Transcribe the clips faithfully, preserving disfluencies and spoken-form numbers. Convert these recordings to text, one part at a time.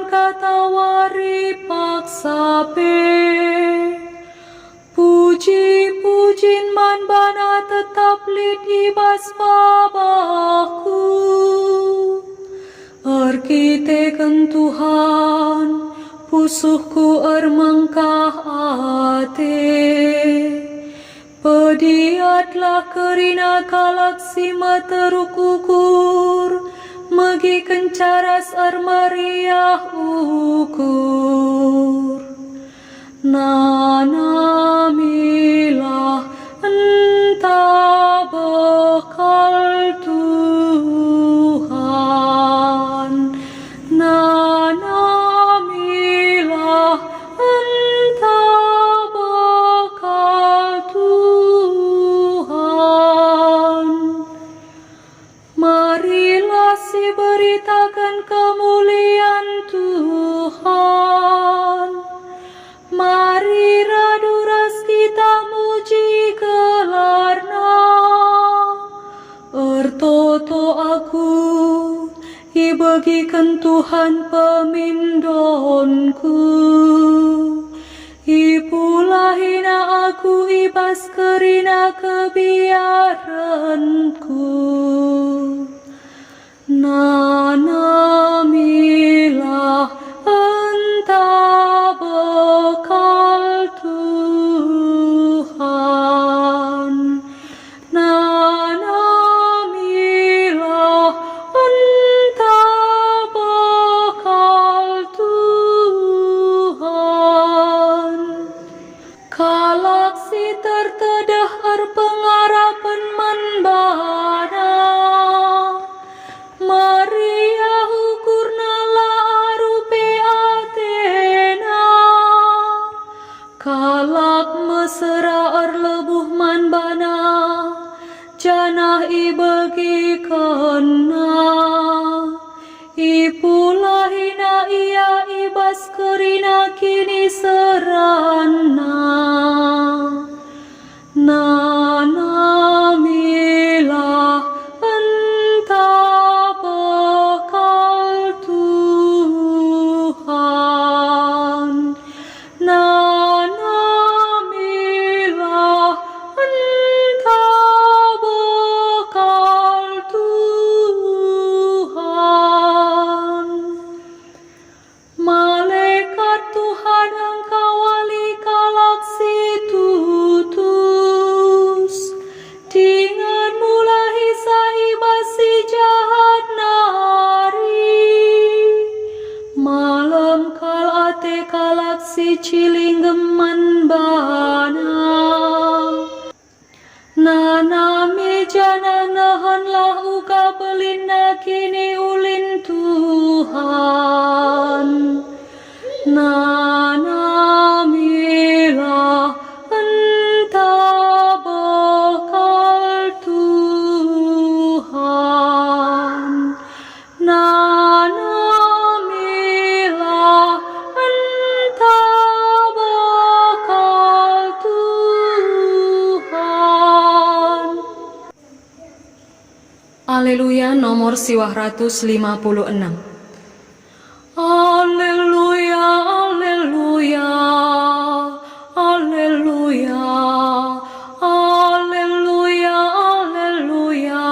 Katawari paksa pe. Puji-pujin man baNa tetap lit i bas babahku. Erkiteken Tuhan, pusuhku ermengkah ate. Pediatlah kerina kalak si meteruk ukur, megikenca ras ermeriah ukur. Nanamilah ntah bekal Tuhan, nanamilah ntah bekal Tuhan. Marilah siberitaken kemulian Tuhan. Mari radu ras kita muji gelarNa. Ertoto aku, ibegiken Tuhan pemindonku. Ipulahina aku i bas kerina kebiarenku. Nanamilah ntah bekal Tuhan. Nanamilah ntah bekal Tuhan. Kalak si tertedeh erpengarapen man baNa, meriah ukurna la arupi atena. Kalak mesera erlebuh man baNa, janah ibegikenNa. Ipulahina ia i bas kerina kiniseranna. Nanamilah ntah bekal Tuhan. Nanamilah ntah bekal Tuhan. Malekat Tuhan engkawali kalak si tutus. Dingen mulahisa i bas si jahat nari. Malem kal ate kalak si cilinggem man baNa. Nanami janah nehenlah uga belinna kiniulin Tuhan. Nanamilah ntah bekal Tuhan. Nanamilah ntah bekal Tuhan. Aleluya nomor siwah ratus lima puluh enam. Aleluya, aleluya, aleluya, aleluya, aleluya,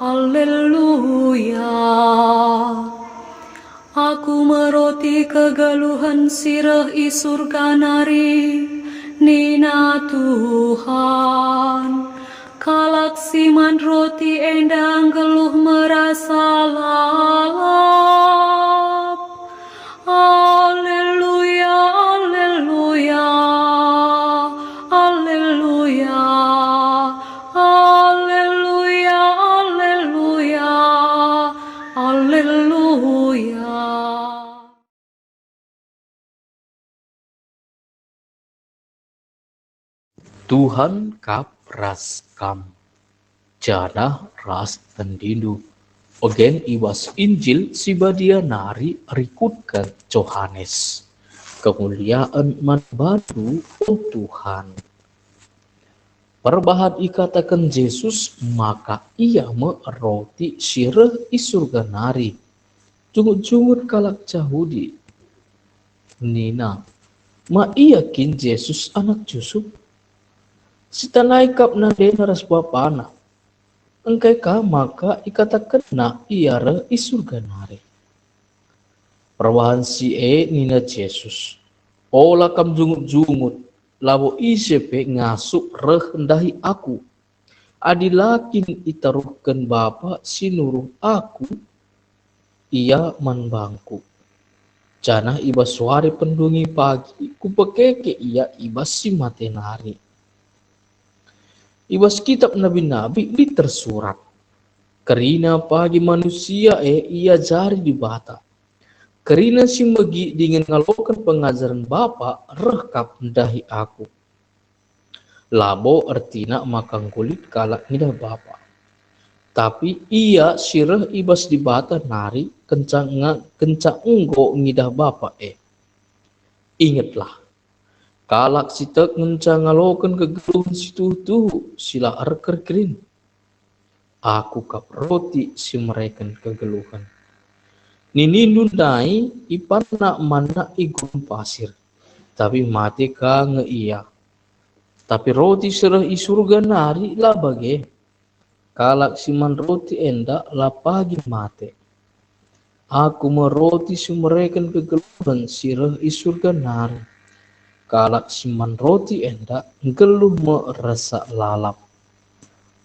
aleluya. Aku meroti kegeluhen si reh i Surga nari, nina Tuhan. Kalak si man roti enda nggeluh merasa lalap. Aleluya, aleluya, aleluya, aleluya, aleluya, aleluya. Tuhan kap ras kam, janah ras tendindu. Ogen i bas Injil si Badia nari rikutken Johanes. Kemuliaen man bandu, o Tuhan. Perbahan ikataken Jesus maka Ia me roti si reh i Surga nari. jungut-jungut kalak Jahudi nina, "Ma ia kin Jesus anak Jusup? Sitandai kap nandena ras bapana. Engkai ka maka ikatakenna ia reh i Surga nari?" Perbahan si e nina Jesus, "Ola kam jungut-jungut, labo ise pe ngasup reh ndahi Aku, adi la kin itaruhken Bapa si nuruh Aku ia man bangKu. Janah i bas wari pendungi pagi Kupekeke ia i bas si mate nari." I bas Kitap Nabi-nabi lit tersurat, "Kerina pagi manusia e iajari Dibata. Kerina si megi dingen ngaloken pengajaren Bapa reh kap ndahi Aku." Labo ertina maka enggo lit kalak ngidah Bapa, tapi ia si reh i bas Dibata nari kenca nga-, kenca enggo ngidah Bapa e. Ingetlah, kalak si tek ngenca ngaloken kegeluhen si tuhu-tuhu si la erkerkerin. Aku kap roti si mereken kegeluhen. Ninindu ndai ipanna manna i gurun pasir, tapi mate ka nge ia. Tapi roti si reh i Surga nari la bage. Kalak si man roti enda la pagi mate. Aku me roti si mereken kegeluhen si reh i Surga nari. Kalak si man roti enda nggeluh me rasa lalap.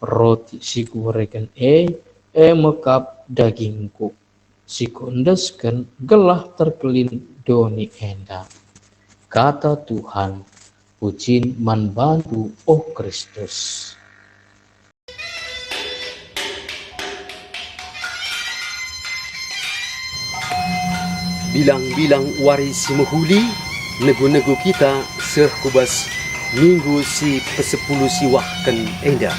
Roti si Kubereken e, e me kap dagingKu, si Kuendesken gelah terkelin doni enda. Kata Tuhan. Pujin man bandu, o Kristus. Bilang-bilang wari si mehuli, negu-negu kita seh ku bas minggu si pesepuluh siwahken enda.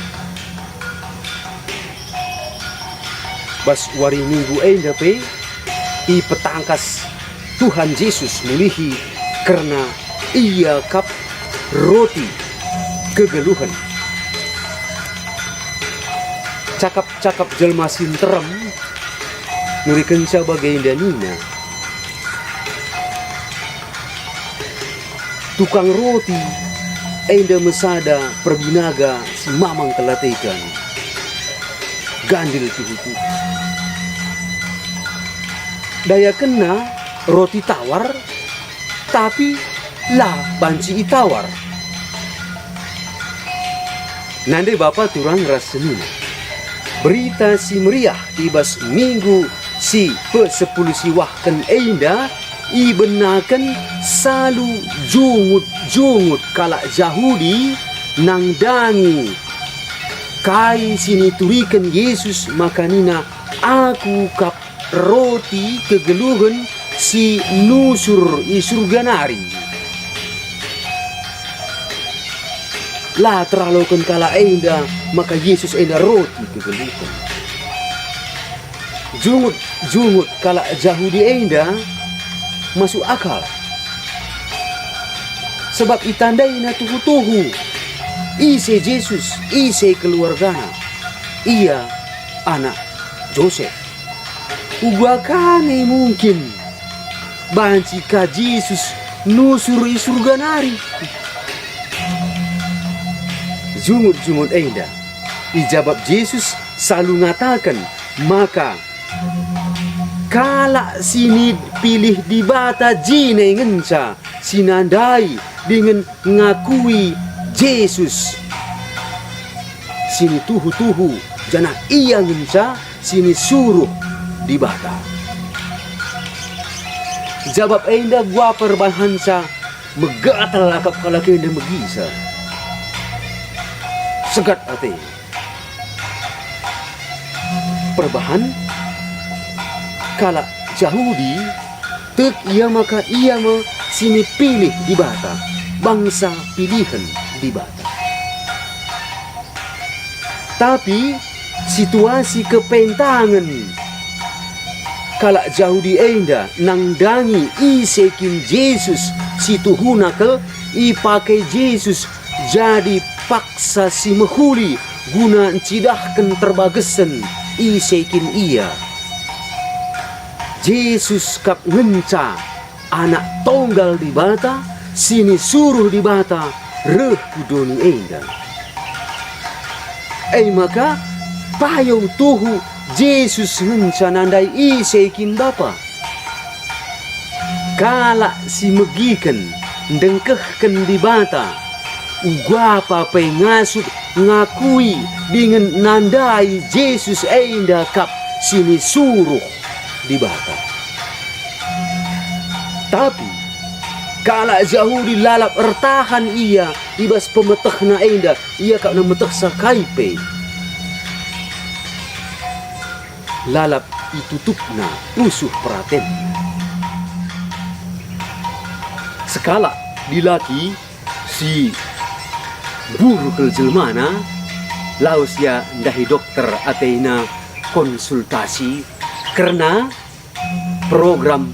Bas wari minggu enda pe, ipetangkas Tuhan Jesus mulihi kerna Ia kap roti kegeluhen. Cakap-cakap jelma si nterem nurikenca bagenda nina, "Tukang roti enda me sada perbinaga si mamang kelateken, gandil tuhu-tuhu. Dayakenna roti tawar, tapi la banci itawar." Nande bapa turang ras senina. Berita Si Meriah i bas minggu si pesepuluh siwahken enda ibenaken salu jungut-jungut kalak Jahudi nandangi kai si nituriken Jesus maka nina, "Aku kap roti kegeluhen si nusur i Surga nari." La teraloken kalak enda maka Jesus enda roti kegeluhen. Jungut-jungut kalak Jahudi enda masuk akal, sabap itandaina tuhu-tuhu ise Jesus, ise keluargana. Ia anak Josep. Uga ka nge mungkin banci ka Jesus nusur i Surga nari? Jungut-jungut enda ijabap Jesus salu ngataken maka kalak si nipilih Dibata jine ngenca si nandai dingen ngakui Jesus si nituhu-tuhu, janah ia ngenca si nisuruh Dibata. Jabap enda gua perbahanca megatal akap kalak enda megisa. Segat ate. Perbahan kalak Jahudi tek ia maka ia me si nipilih Dibata, bangsa pilihen Dibata. Tapi situasi kepentangen kalak Jahudi enda nandangi ise kin Jesus si tuhuna kal ipake Jesus jadi paksa si mehuli guna ncidahken terbagesen ise kin ia. Jesus kap ngenca Anak Tonggal Dibata si nisuruh Dibata reh ku doni enda. E maka, payung tuhu Jesus ngenca nandai ise kin Bapa. Kalak si megiken ndengkehken Dibata, uga pa pe ngasup ngakui dingen nandai Jesus enda kap si nisuruh Dibata. Tapi kalak Jahudi lalap ertahan ia i bas pemetehna enda, iakapna metehsa kai pe. Lalap itutupna pusuh peratenna. Sekalak dilaki si buruk jelmana, lawes ia ndahi dokter atena konsultasi kerna program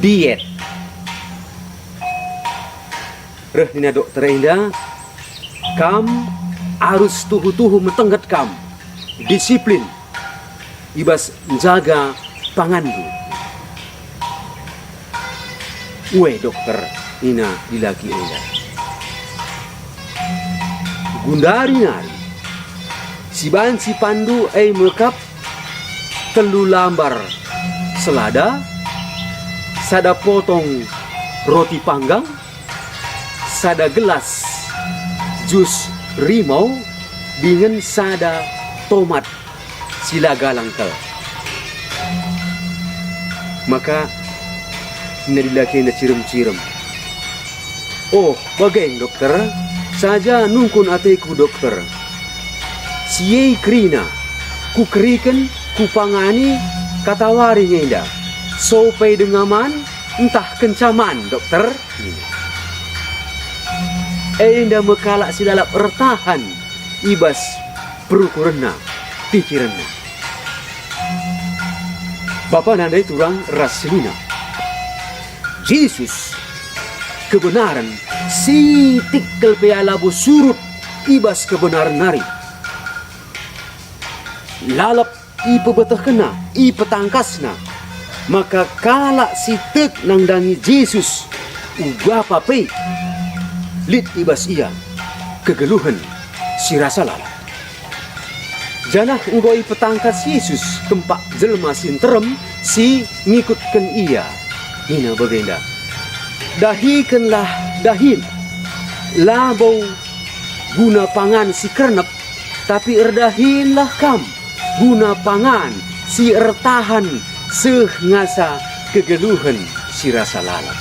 diet. Reh nina dokter enda, "Kam arus tuhu-tuhu metengget kam, disiplin i bas njaga panganndu." "Ue dokter," nina dilaki enda, "gundari nari si banci panndu e me kap telu lambar selada, sada potong roti panggang, sada gelas jus rimau, dingen sada tomat si la galang kal." Maka nina dilaki enda cirem-cirem, "Oh, bage nge dokter, saja nungkun ateku dokter. Si e kerina, kukeriken, kupangani, katawari nge enda. Sope denga man, ntah kenca man, dokter?" Enda me kalak si lalap ertahan i bas perukurenna, pikirenna. Bapa nandai turang ras senina. Jesus kebenaren sitik kal pe ia labo surut i bas kebenaren nari. Lalap ipebetehkenna, ipetangkasna, maka kalak si tek nandangi Jesus, uga pa pe, lit i bas ia kegeluhen si rasa lalap. Janah enggo ipetangkas Jesus kempak jelma si nterem si ngikutken ia. Nina bagenda, "Dahikenlah dahin, labo guna pangan si kernep, tapi erdahinlah kam guna pangan si ertahan seh ngasa kegeluhen si rasa lalap."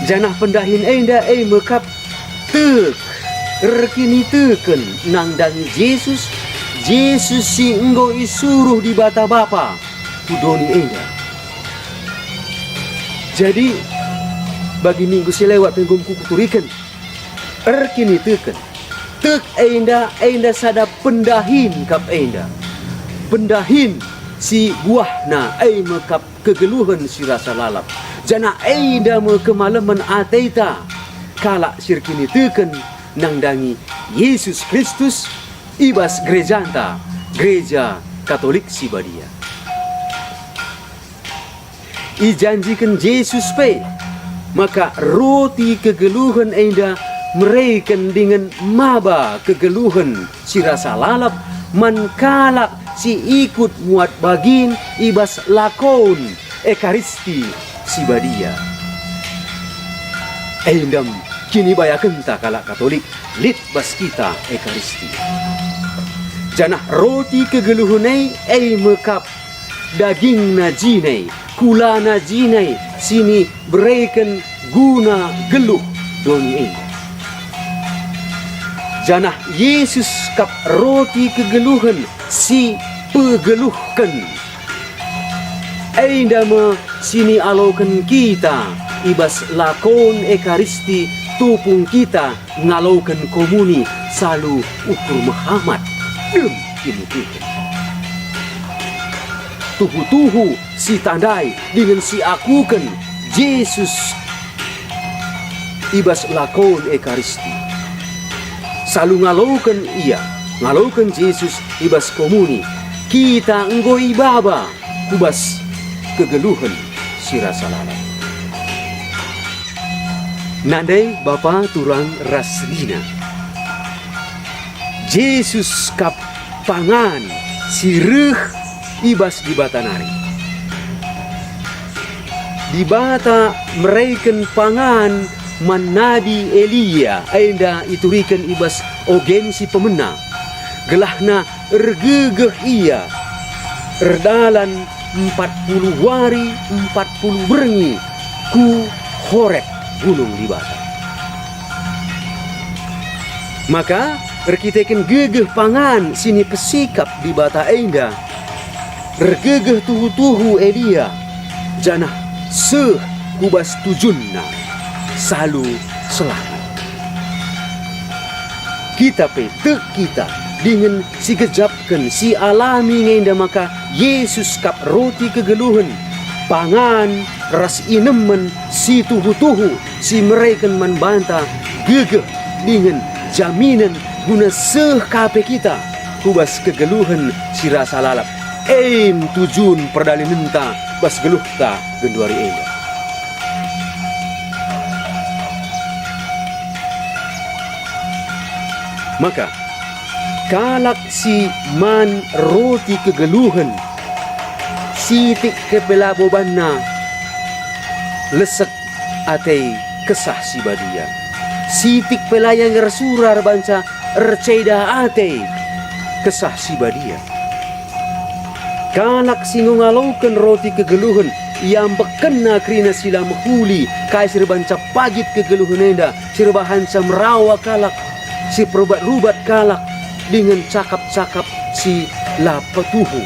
Janah pendahin enda e me kap tek, erkiniteken nandangi Jesus, Jesus si enggo isuruh Dibata Bapa ku doni enda. Jadi, bagi minggu si lewat pe enggo kukuturiken, erkiniteken, tek enda, enda sada pendahin kap enda. Pendahin si buahna e me kap kegeluhen si rasa lalap, janah enda me kemalemen ateta kalak si erkiniteken nandangi Jesus Kristus i bas gerejanta, Gereja Katolik si Badia. Ijanjiken Jesus pe maka roti kegeluhen enda mereken dingen maba kegeluhen si rasa lalap man kalak si ikut muat bagin i bas lakon Ekaristi si Badia. Endam kinibayakenta kalak Katolik lit bas kita Ekaristi. Janah roti kegeluhen e, e me kap dagingna jine, kulana jine si nibereken guna geluh doni enda. Janah Jesus kap roti kegeluhen si pegeluhken. Enda me si nialoken kita i bas lakon Ekaristi tupung kita ngaloken komuni salu ukur mehamat dem kiniteken. Tuhu-tuhu si tandai dingen si akuken Jesus i bas lakon Ekaristi. Salu ngaloken Ia, ngaloken Jesus i bas komuni, kita enggo ibaba ku bas kegeluhen si rasa lalap. Nandai bapa turang ras senina. Jesus kap pangan si reh i bas Dibata nari. Dibata mereken pangan man Nabi Elia, enda ituriken i bas ogen si pemena, gelahna ergegeh ia erdalan empat puluh wari, empat puluh berngi ku Horeb, gunung Dibata. Maka, erkiteken gegeh pangan si nipesikap Dibata enda, ergegeh tuhu-tuhu Elia, janah seh ku bas tujunna, salu selamat. Kita pe tek kita dingen sigejapken, sialami nge enda maka Jesus kap roti kegeluhen, pangan ras inemen si tuhu-tuhu si mereken man banta gegeh dingen jaminen guna seh ka pe kita ku bas kegeluhen si rasa lalap. En tujun perdalanenta bas geluhta genduari enda. Maka, kalak si man roti kegeluhen, sitik pe labo banna lesek ate Kesah Si Badia. Sitik pe la ia nge ersura erbanca erceda ate Kesah Si Badia. Kalak si enggo ngaloken roti kegeluhen, iambekkenna kerina si la mehuli kai si erbanca pagit kegeluhen enda, si erbahanca merawa kalak, si perubat-rubat kalak, dingen cakap-cakap si la petuhu.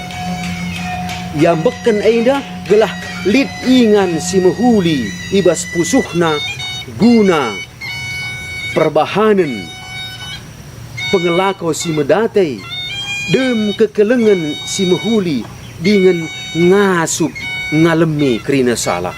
Iambekken enda gelah lit ingan si mehuli i bas pusuhna guna perbahanen pengelako si medate, dem kekelengen si mehuli dingen ngasup ngalemi kerina salah.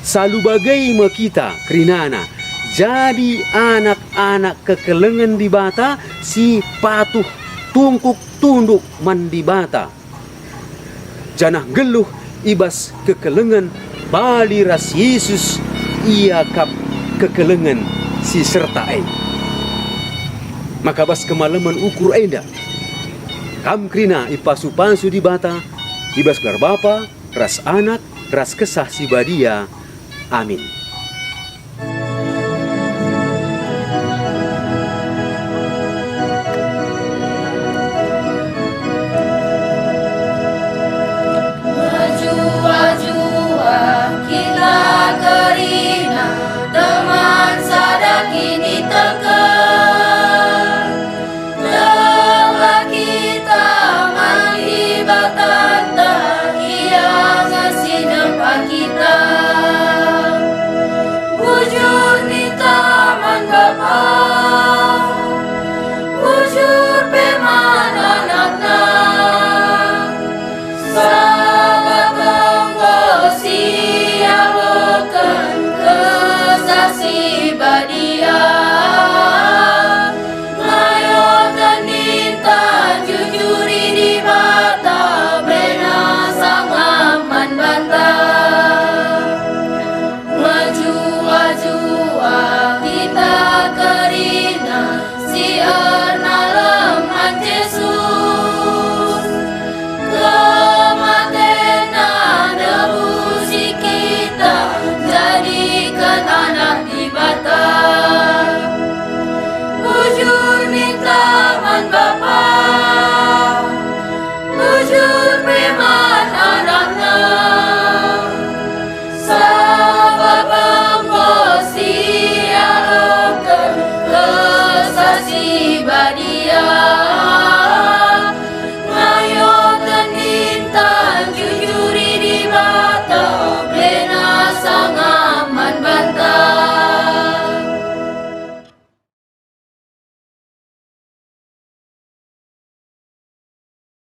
Salu bage me kita kerinana jadi anak-anak kekelengen Dibata si patuh tungkuk tunduk man Dibata, janah nggeluh i bas kekelengen bali ras Jesus, Ia kap kekelengen si serta e. Maka bas kemalemen ukur enda, kam kerina ipasu-pasu Dibata, i bas gelar Bapa, ras Anak, ras Kesah Si Badia. Amin.